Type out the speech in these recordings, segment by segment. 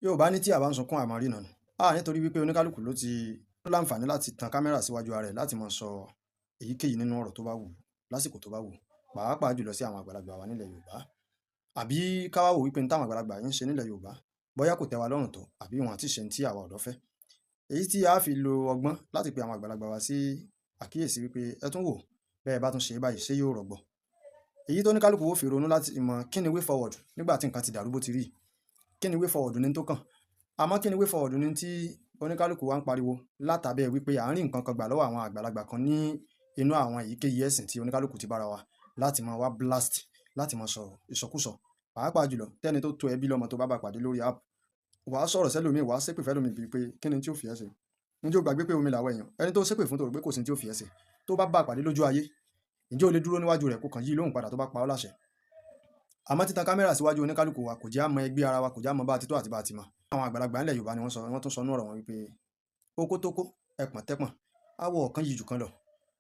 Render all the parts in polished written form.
Yorùbá ní tí a bá ń sunkún àmọ́ rí nànú. A nítorí wípé oníkálukú ló ti láǹfààní láti tan kámẹ́rà síwájú ara rẹ̀ láti máa sọ èyíkéyìí nínú ọ̀rọ̀ tó bá wù ú lásìkò tó bá wù ú, pàápàá jùlọ sí àwọn àgbàlagbà wa nílẹ̀ Yorùbá. Àbí ká wá wò wípé ní táwọn àgbàlagbà yìí ń ṣe nílẹ̀ Yorùbá bóyá kò tẹ́ wa lọ́rùn tó àbí wọn àti ṣe ní tí àwa ọ̀dọ́ fẹ́. Èyí tí a fi lo ọgbọ́n láti pe àwọn àgbàlagbà wa sí àkíyèsí wípé ẹ tún wò bẹ́ẹ̀ bá tún ṣe báyìí, ṣé yóò rọgbọ. Èyí tó ní kálukú ó fi ronú láti mọ kí ni way forward nígbà tí nǹkan ti dàrú bó ti rí. Kí ni way forward ní tó kàn. Àmọ́ kí ni way forward ní tí oníkálukú wa ń pariwo látàbẹ́ wípé à ń rí nǹkan kan gbà lọ́wọ́ àwọn àgbàlagbà kan ní inú àwọn èyíkéyìí ẹ̀sìn tí oníkálukú ti bára wa láti máa wá blast, láti máa sọ̀rọ̀ ìsọkúsọ. Pàápàá jùlọ tẹ́ni tó tó ẹbí lọ́mọ tó bá bá pàdé lórí app, wàá sọ̀rọ̀ sẹ́lòmíì, wàá ṣépè fẹ́lòmíì bíi pé kí ni tí ó fi ẹ́ ṣe. Ǹjẹ́ o gbàgbé pé omi làwọ̀ èèyàn? Ẹni tó ṣépè fún tó rò pé kò sí ní tí ó fi ẹ́ ṣe, tó bá bá pàdé lójú ayé, ǹjẹ́ o lè dúró níwájú rẹ̀ kó kàn yí lóhùn padà tó bá pa ọ́ láṣẹ? Àmọ́ títan kámẹ́rà síwájú oníkálukú wa kò jẹ́ á mọ ẹgbẹ́ ara wa, kò jẹ́ á mọ bá ti tó àti bá ti mọ̀. Àwọn àgbàlagbà nílẹ̀ Yorùbá ni wọ́n sọ, wọ́n tún sọ nínú ọ̀rọ̀ wọn wípé okó tó kó, ẹpọ̀n tẹ́pọ̀n, awọ ọ̀kan yìí jù kan lọ.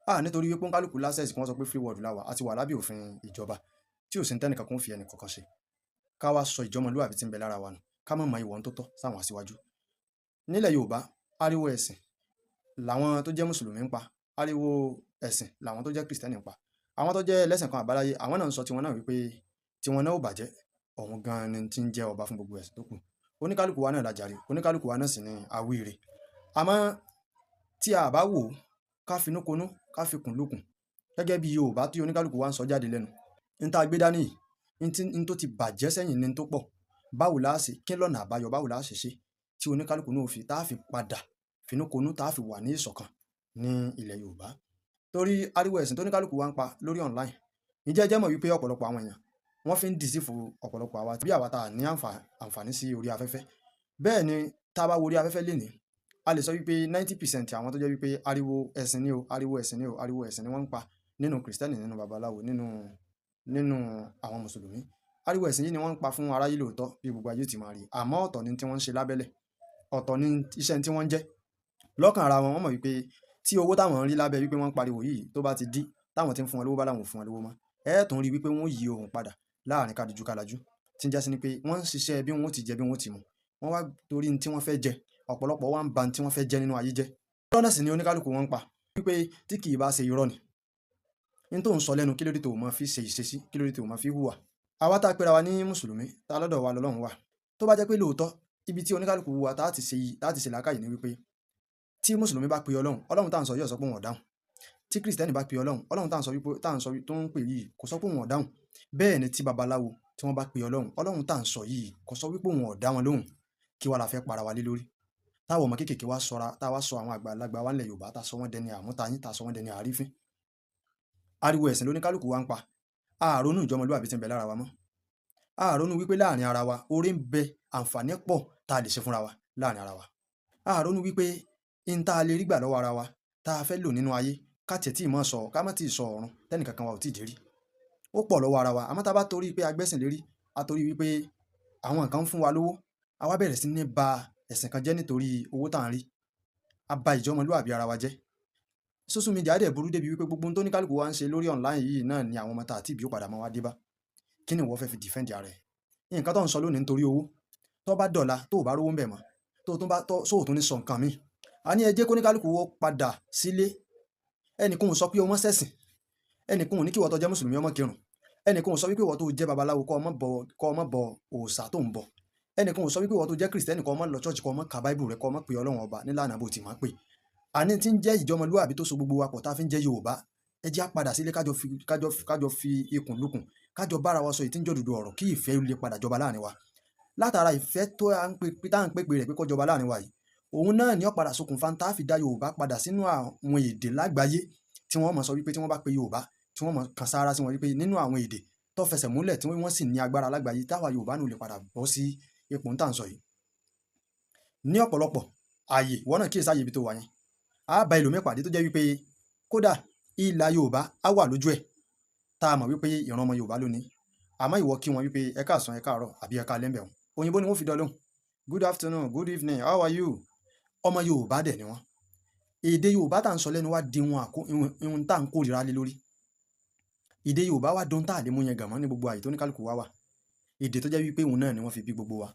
A nítorí wípé oníkálukú l'access kí wọ́n sọ pé free world la wà, a ti wà lábẹ́ òfin ìjọba tí ò sí ní tẹ́nìkan kan fi ẹnì kankan ṣe. Ká wá sọ ìjọmọlúwàbí tí ń bẹ lára wa nù, ká má mọ ìwọ̀n tó tọ́ sáwọn aṣíwájú. Nílẹ̀ Yorùbá, ariwo ẹ̀sìn làwọn tó jẹ́ Mùsùlùmí ń pa, ariwo ẹ̀sìn làwọn tó jẹ́ Kìrìsìtẹ́nì ń pa. Àwọn tó jẹ́ ẹlẹ́sìn kan àbáláyé, àwọn náà ń sọ tiwọn náà wípé tiwọn náà ò bàjẹ́, òun gan-an ni tí ń jẹ́ ọba fún gbogbo ẹ̀sìn tó kù. Oníkálukú wa náà la jàre, oníkálukú wa náà sì ni awíire. Àmọ́ tí a bá wò ó, ká finúkonú, ká fikùn lukùn gẹ́gẹ́ bí Yorùbá tí oníkálukú wa ń sọ jáde lẹ́nu. N tá gbé dání yìí, n tó ti bàjẹ́ sẹ́yìn ní tó pọ̀. Báwo la ṣe, kí lọ́nà àbáyọ, báwo la ṣe ṣe tí oníkálukú náà fi, tá fi padà finúkonú, tá fi wà ní ìṣọ̀kan ní ilẹ̀ Yorùbá. Torí ariwo ẹ̀sìn tó oníkálukú wa ń pa lórí online. Ǹjẹ́ ẹ jẹ́ mọ̀ wípé ọ̀pọ̀lọpọ̀ àwọn èèyàn wọ́n fi ń deceive ọ̀pọ̀lọpọ̀ àwa bí àwa tá ní àǹfààní sí orí afẹ́fẹ́. Bẹ́ẹ̀ ni tá bá wo orí afẹ́fẹ́ lénìí, a lè sọ wípé 90% àwọn tó jẹ́ wípé ariwo ẹ̀sìn ni o, ariwo ẹ̀sìn ni o, ariwo ẹ̀sìn ni wọ́n ń pa nínú Kìrìsìtẹ́nì, nínú babaláwo, nínú àwọn Mùsùlùmí. Ariwo ẹ̀sìn yìí ni wọ́n ń pa fún aráyé lóòótọ́ bí gbogbo ayé ó ti máa rí. Àmọ́ ọ̀tọ̀ ni tí wọ́n ń ṣe lábẹ́lẹ̀, ọ̀tọ̀ ni iṣẹ́ tí wọ́n ń jẹ́. Lọ́kàn ara wọn, wọ́n mọ̀ wípé tí owó táwọn ń rí lábẹ́ wípé wọ́n ń pariwo yìí tó bá ti dí, táwọn tí ń fún wọn lówó bá láwọn ò fún wọn lówó mọ́, ẹ tún rí wípé wọ́n yí ohùn padà láàrin kádijú kálajú tí ń jásí ni pé wọ́n ń ṣiṣẹ́ bí wọ́n ó ti jẹ, bí wọ́n ó ti mu. Wọ́n wá torí tí wọ́n fẹ́ jẹ, ọ̀pọ̀lọpọ̀ wá ń ba tí wọ́n fẹ́ jẹ nínú ayé jẹ́. Irọ́ náà sì ni oníkálukú wọn ń pa wípé tí kì í bá ṣe irọ́ ni. N tó ń sọ lẹ́nu, kí ló dé tó máa fi ṣe ìṣesí, kí ló dé tó máa fi hùwà. Àwa tá pera wa ní Mùsùlùmí, tá lọ́dọ̀ wa lọ́lọ́run wà. Tó bá jẹ́ pé lóòótọ́ ibi tí oníkálukú wa tá ti ṣe, tá ti ṣe làákàyè ni wípé tí Mùsùlùmí bá pe Ọlọ́run, Ọlọ́run tá ń sọ yóò sọ pé òun ò dáhùn. Tí Kìrìsìtẹ́nì bá pe Ọlọ́run, Ọlọ́run tá ń sọ wípé tá ń sọ tó ń pè yìí kò sọ pé òun ò dáhùn. Bẹ́ẹ̀ ni tí babaláwo tí wọ́n bá pe Ọlọ́run, Ọlọ́run tá ń sọ yìí kò sọ wípé òun ò dá wọn lóhùn. Kí wá la fẹ́ para wa lé lórí? Táwọn ọmọ kéékèèké wá sọra, tá wá sọ àwọn àgbàlagbà wa nílẹ̀ Yorùbá, tá sọ wọ́n dẹni àmútayín, tá sọ wọ́n dẹni àrífín. Ariwo ẹ̀sìn lóníkálukú wa ń pa. A ronú ìjọmọlúwàbí tí ń bẹ lára wa mọ́. A ronú wípé láàrin ara wa oore ń bẹ, àǹfààní pọ̀ tá a lè ṣe fúnra wa láàrin ara wa. A ronú wípé n tá a lè rí gbà lọ́wọ́ ara wa tá a fẹ́ lò nínú ayé, ká tiẹ̀ tí ì mọ̀ sọ, ká má tí ì sọ ọ̀run tẹ́nì kankan wa ò tí ì dé rí. Ó pọ̀ lọ́wọ́ ara wa. Àmọ́ tá bá torí pé a gbẹ́sìn lérí, a torí wípé àwọn kan ń fún wa lówó, a wá bẹ̀rẹ̀ sí ní ba ẹ̀sìn kan jẹ́ nítorí owó tá ń rí. A ba ìjọmọlúwàbí ara wa jẹ́. Social media dẹ̀ burú débi wípé gbogbo ohun tó ní kálukú wa ń ṣe lórí online yìí náà ni àwọn ọmọ tá àti ìbí ó padà máa wá dé bá. Kí ni ìwọ fẹ́ fi defend ara ẹ? Nǹkan tó ń sọ lónìí nítorí owó, tó bá dọ̀la tó ò bá rówó ń bẹ̀ mọ́, tó tún bá tó sóò tún ní sọ nǹkan míì. A ní ẹ jẹ́ kó ní kálukú wó padà sílé. Ẹnìkan ò sọ pé o mọ́ ṣẹ̀sìn. Ẹnìkan ò ní kí ìwọ tó jẹ́ Mùsùlùmí ó má kírun. Ẹnìkan ò sọ wípé ìwọ tó jẹ́ babaláwo kó má bọ òòṣà tó ń bọ. Ẹnìkan ò sọ wípé ìwọ tó jẹ́ Kìrìsìtẹ́nì kó má lọ church, kó má ka Bible rẹ, kó má pe Ọlọ́run ọba nílànà bó ti máa pè. Àní tí ń jẹ́ ìjọmọlúwàbí tó so gbogbo wa pọ̀ tá fi ń jẹ́ Yorùbá. Ẹ jẹ́ á padà sílé, kájọ fi ikùn lukùn, kájọ bára wa sọ èyí tí ń jẹ́ òdodo ọ̀rọ̀ kí ìfẹ́ lè padà jọba láàrin wa. Látara ìfẹ́ tó à ń pè tá à ń pèpè rẹ̀ pé kó jọba láàrin wa yìí, òun náà ni ó padà ṣokùnfà tá fi dá Yorùbá padà sínú àwọn èdè lágbàáyé tí wọ́n mọ̀ sọ wípé tí wọ́n bá pe Yorùbá, tí wọ́n mọ̀ kan sáárá sí wọn wípé nínú àwọn èdè tó fẹsẹ̀ múlẹ̀ tí wọ́n sì ní agbára lágbàáyé, táwa Yorùbá náà lè padà bọ́ sí ipò tá à ń sọ yìí. Ní ọ̀pọ̀lọpọ̀ ààyè, ìwọ náà kíyèsí ààyè ibi tó wà yẹn. A bá ẹlòmíì pàdé tó jẹ́ wípé kódà ìlà Yorùbá á wà lójú ẹ̀ tá a mọ̀ wípé ìran ọmọ Yorùbá ló ní. Àmọ́ ìwọ kí wọn wípé ẹ káàsán, ẹ káàárọ̀ àbí ẹ káalẹ́ ńbẹ̀ wọn. Òyìnbó ni wọ́n fi dá lóhùn. "Good afternoon, good evening, how are you?" Ọmọ Yorùbá dẹ̀ ni wọ́n. Èdè Yorùbá tá ń sọ lẹ́nu wá di ohun tá ń kórìíra lé lórí. Èdè Yorùbá wá dùn tá à lè mú yẹn gàn mọ́ ní gbogbo àyè tó ní kálukú wá wà. Èdè tó jẹ́ wípé òun náà ni wọ́n fi bí gbogbo wa.